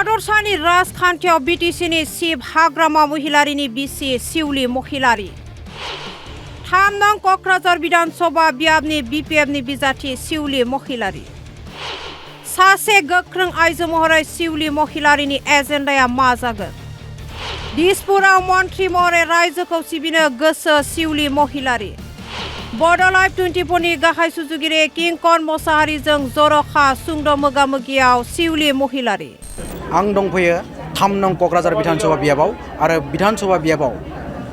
हादरसानि राजखान्थियाव बिटिसिनि चिफ हाग्रामा महिलारिनि बिसि सिउलि महिलारि 3 नं क'क्राझार विधानसभा बियाबनि BPFनि बिजाथि सिउलि महिलारि सासे गोख्रों आइजो महरै सिउलि महिलारिनि एजेन्डाया मा जागोन दिसपुराव मन्त्रि महरै रायजोखौ सिबिनो गोसो सिउलि महिलारि बड' लाइभ 24 नि गाहाय सुजुगिरि किंकन मोसाहारिजों जर'खा सुंद' मोगा-मोगियाव सिउलि महिलारि आं दंफैयो 3 नं क'क्राझार विधानसभा बियाबाव आरो विधानसभा बियाबाव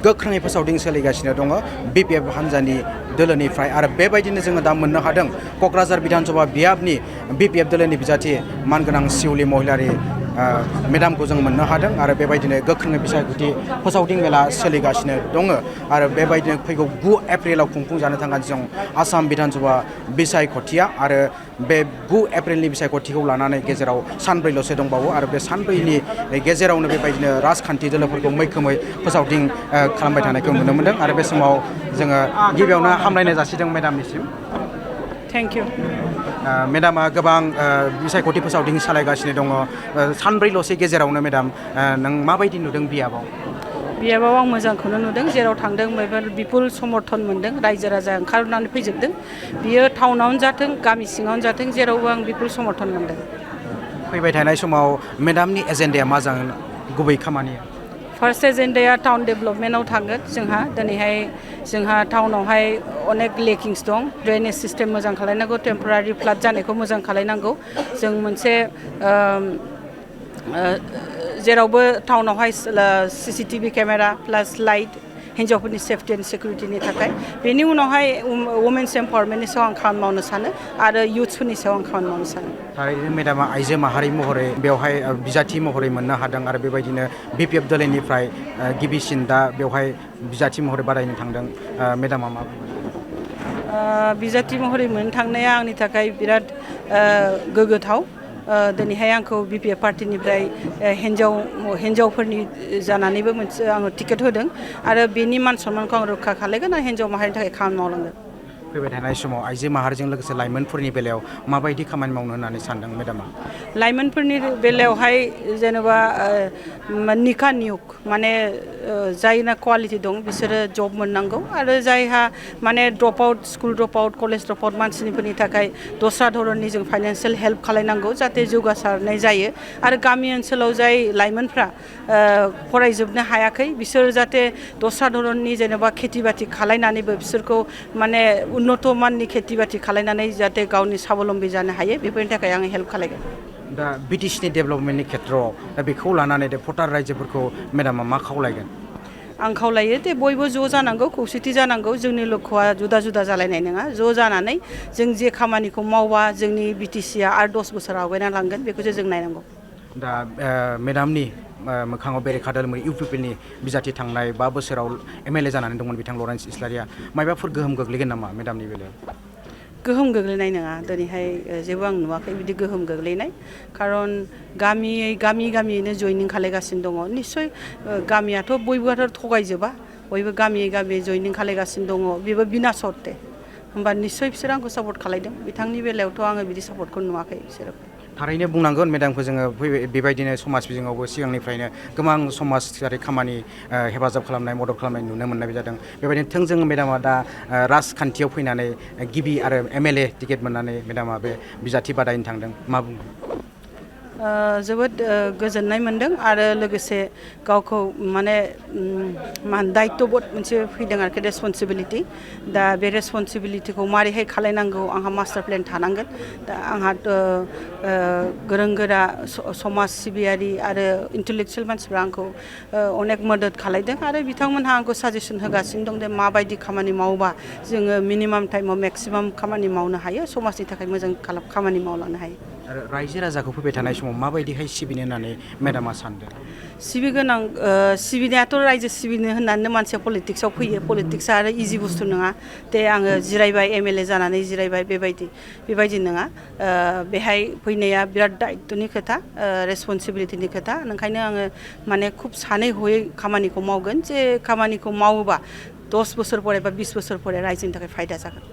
गोख्रोङै फोसावदिं सोलिगासिनो दङ BPF हान्जानि दोलोनिफ्राय आरो बेबायदिनो जोङो दा मोननो हादों क'क्राझार विधानसभा बियाबनि BPF दोलोनि बिजाथि मानगोनां सिउलि महिलारि मेडामखौ जों मोननो हादों आरो बेबायदिनो गोख्रोङै बिसायख'थि फोसावदिं मेला सोलिगासिनो दङ आरो बेबायदिनो फैगौ 9 एप्रिलाव खुंफुंजानो थांगासिनो दं आसाम विधानसभा बिसायख'थिया आरो बे 9 एप्रिलनि बिसायख'थिखौ लानानै गेजेराव सानब्रैल'सो दंबावो आरो बे सानब्रैनि गेजेरावनो बेबायदिनो राजखान्थि दोलोफोरखौ मैखोमै फोसावदिं खालामबाय थानायखौ नुनो मोनदों आरो बे समाव जोङो गिबियावनो हामलायनाय जासिदों मेडामनिसिम थेंक इउ मेडामा गोबां बिसायख'थि फोसावदिं सालायगासिनो दङ सानब्रैल'सो गेजेरावनो मेडाम नों माबायदि नुदों बियाबाव आं मोजांखौनो नुदों जेराव थांदों बेफोर बिपुल समर्थन मोनदों रायजो राजा ओंखारनानै फैजोबदों बियो टाउनावनो जाथों गामि सिङावनो जाथों जेरावबो आं बिपुल समर्थन मोनदों फैबाय थानाय समाव मेडामनि एजेन्डाया मा जागोन गुबै खामानिया फार्स्ट एजेन्डाया टाउन डेभेलपमेन्टआव थांगोन दिनैहाय जोंहा टाउनावहाय अनेक लेकिंस दं ड्रेनेज सिस्टेम मोजां खालायनांगौ टेम्परारि फ्लाड जानायखौ मोजां खालायनांगौ जों मोनसे जेरावबो टाउनावहाय CCTV केमेरा प्लास लाइट हिन्जावफोरनि सेफ्टि एन्ड सिकिउरिटिनि थाखाय बेनि उनावहाय वुमेन्स एम्पावारमेन्टनि सायाव आं खामानि मावनो सानो आरो युथ्सफोरनि सायाव आं खामानि मावनो सानो थारैनो मेडामा आइजो माहारि महरै बेवहाय बिजाथि महरै मोननो हादों आरो बेबायदिनो BPF दोलोनिफ्राय गिबिसिन दा बेवहाय बिजाथि महरै बादायनो थांदों मेडामा मा बिजाथि महरै मोननो थांनाया आंनि थाखाय बिराद गोग्गाथाव दिनैहाय आंखौ BPF पार्टिनिफ्राय हिन्जावफोरनि जानानैबो मोनसे आङो टिकेट होदों आरो बेनि मान सन्मानखौ आं रैखा खालामगोन आरो हिन्जाव माहारिनि थाखाय खामानि मावलांगोन फैबाय थानाय समाव आइजो माहारिजों लोगोसे लाइमोनफोरनि बेलायाव माबायदि खामानि मावनो होननानै सानदों मेडामा लाइमोनफोरनि बेलायावहाय जेनेबा निखा नियुग माने जायना क्वालिटि दं बिसोरो जब मोननांगौ आरो जायहा माने drop out school drop out college drop out मानसिफोरनि थाखाय दस्रा धरननि जों फाइनान्सियेल हेल्प खालायनांगौ जाहाथे जौगासारनाय जायो आरो गामि ओनसोलाव जाय लाइमोनफ्रा फरायजोबनो हायाखै बिसोर जाहाथे दस्रा धरननि जेनेबा खेथि बाथि खालायनानैबो बिसोरखौ माने उन्नत माननि खेथि बाथि खालायनानै जाहाथे गावनि साबलम्बी जानो हायो बेफोरनि थाखाय आं हेल्प खालायगोन दा बिटिसिनि डेभेलपमेन्टनि खेथ्रआव दा बेखौ लानानै भटार रायजोफोरखौ मेडामा मा खावलायगोन आं खावलायो दे बयबो ज' जानांगौ खौसेथि जानांगौ जोंनि लक्ष्यआ जुदा जुदा जालायनाय नङा ज' जानानै जों जे खामानिखौ मावबा जोंनि बिटिसिआ आरो 10 बोसोर आवगायना लांगोन बेखौसो जों नायनांगौ दा मेडामनि मोखाङाव बेरेखा दोलोमै UPPनि बिजाथि थांनाय 5 बोसोराव MLA जानानै दंमोन बिथां लरेन्स इस्लारिया मायबाफोर गोहोम गोग्लैगोन नामा मेडामनि बेलायाव गोहोम गोग्लैनाय नङा दिनैहाय जेबो आं नुवाखै बिदि गोहोम गोग्लैनाय खारन गामियैनो जयनिं खालायगासिनो दङ निस्सय गामियाथ' बयबोथ' थगायजोबा बयबो गामियै जयनिं खालायगासिनो दङ बेबो बिना सर्ते होमबा निस्सय बिसोर आंखौ सापर्ट खालायदों बिथांनि बेलायावथ' आङो बिदि सापर्टखौ नुवाखै बिसोरो थारैनो बुंनांगोन मेडामखौ जोङो बेबायदिनो समाज बिजोङावबो सिगांनिफ्रायनो गोबां समाजारि खामानि हेफाजाब खालामनाय मदद खालामनाय नुनो मोननाय जादों बेबायदिनो थोंजों मेडामा दा राजखान्थियाव फैनानै गिबि आरो MLA टिकेट मोननानै मेडामा बे बिजाथि बादायनो थांदों मा बुङो जोबोद गोजोननाय मोनदों आरो लोगोसे गावखौ माने दायित्वबोध मोनसे फैदों आरोखि रेसपन्सिबिलिटि दा बे रेसपन्सिबिलिटिखौ मारैहाय खालायनांगौ आंहा मास्टार प्लेन थानांगोन दा आंहा गोरों गोरा समाज सिबियारि आरो इन्टेलेक्चुवेल मानसिफ्रा आंखौ अनेक मदद खालायदों आरो बिथांमोनहा आंखौ साजेसन होगासिनो दं दे माबायदि खामानि मावोबा जोङो मिनिमाम टाइमाव मेक्सिमाम खामानि मावनो हायो समाजनि थाखाय मोजां खामानि मावलांनो हायो आरो रायजो राजाखौ फैबाय थानाय समाव माबायदिहाय सिबिनो होननानै मेडामा सानदों सिबिनायाथ' रायजो सिबिनो होननानै मानसिया पलिटिक्सआव फैयो पलिटिक्सआ आरो इजि बुस्थु नङा दे आङो जिरायबाय MLA जानानै जिरायबाय बेबायदि नङा बेहाय फैनाया बिराद दायित्वनि खोथा रेसपन्सिबिलिटिनि खोथा ओंखायनो आङो माने खुब सानै हयै खामानिखौ मावगोन जे खामानिखौ मावोबा 10 बोसोर परे बा 20 बोसोर परे रायजोनि थाखाय फायदा जागोन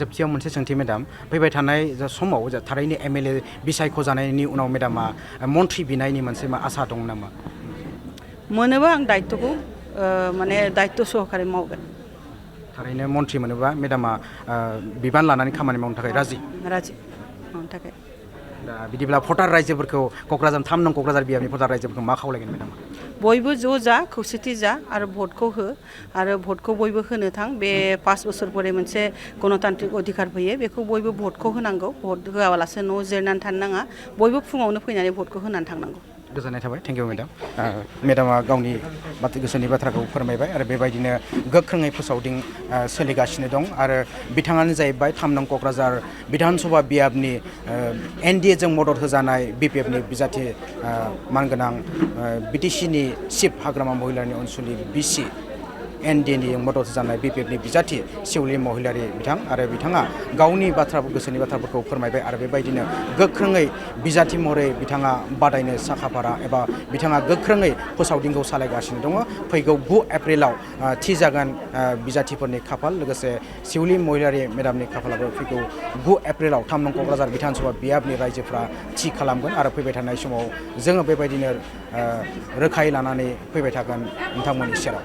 जोबथियाव मोनसे सोंथि मेडाम फैबाय थानाय समाव थारैनो MLA बिसायख' जानायनि उनाव मेडामा मन्थ्रि बिनायनि मोनसे आसा दं नामा? मोनोबा आं दायित्वखौ माने दायित्व सहकारे मावगोन। थारैनो मन्थ्रि मोनोबा मेडामा बिबान लानानै खामानि मावनो थाखाय राजि मावनो थाखाय। दा बिदिब्ला भटार रायजोफोरखौ क'क्राझार 3 नं क'क्राझार बियाबनि भटार रायजोफोरखौ मा खावलायगोन मेडामा? बयबो ज' जा खौसेथि जा आरो भटखौ हो आरो भटखौ बयबो होनो थां। बे 5 बोसोर परे मोनसे गणतान्त्रिक अधिकार फैयो, बेखौ बयबो भटखौ होनांगौ। भट होआबालासे न' जिरायनानै थानो नाङा, बयबो फुङावनो फैनानै भटखौ होनानै थांनांगौ। गोजोननाय थाबाय, थेंक इउ मेडाम। मेडामा गावनि गोसोनि बाथ्राखौ फोरमायबाय आरो बेबायदिनो गोख्रोङै फोसावदिं सोलिगासिनो दं आरो बिथाङानो जाहैबाय 3 नं क'क्राझार बिधान सभा बियाबनि NDA जों मदद होजानाय BPFनि बिजाथि मानगोनां BTCनि चिफ हाग्रामा महिलारि ओनसोलनि BC NDAनि मदद होजानाय BPFनि बिजाथि सिउलि महिलारि बिथां आरो बिथाङा गावनि गोसोनि बाथ्राफोरखौ फोरमायबाय आरो बेबायदिनो गोख्रोङै बिजाथि महरै बिथाङा बादायनो साखाफारा एबा बिथाङा गोख्रोङै फोसावदिंखौ सालायगासिनो दङ। फैगौ 9 एप्रिलाव थि जागोन बिजाथिफोरनि खाफाल, लोगोसे सिउलि महिलारि मेडामनि खाफालाबो फैगौ 9 एप्रिलाव 3 नं क'क्राझार बिधान सभा बियाबनि रायजोफ्रा थि खालामगोन आरो फैबाय थानाय समाव जोङो बेबायदिनो रोखायै लानानै फैबाय थागोन नोंथांमोननि सेराव।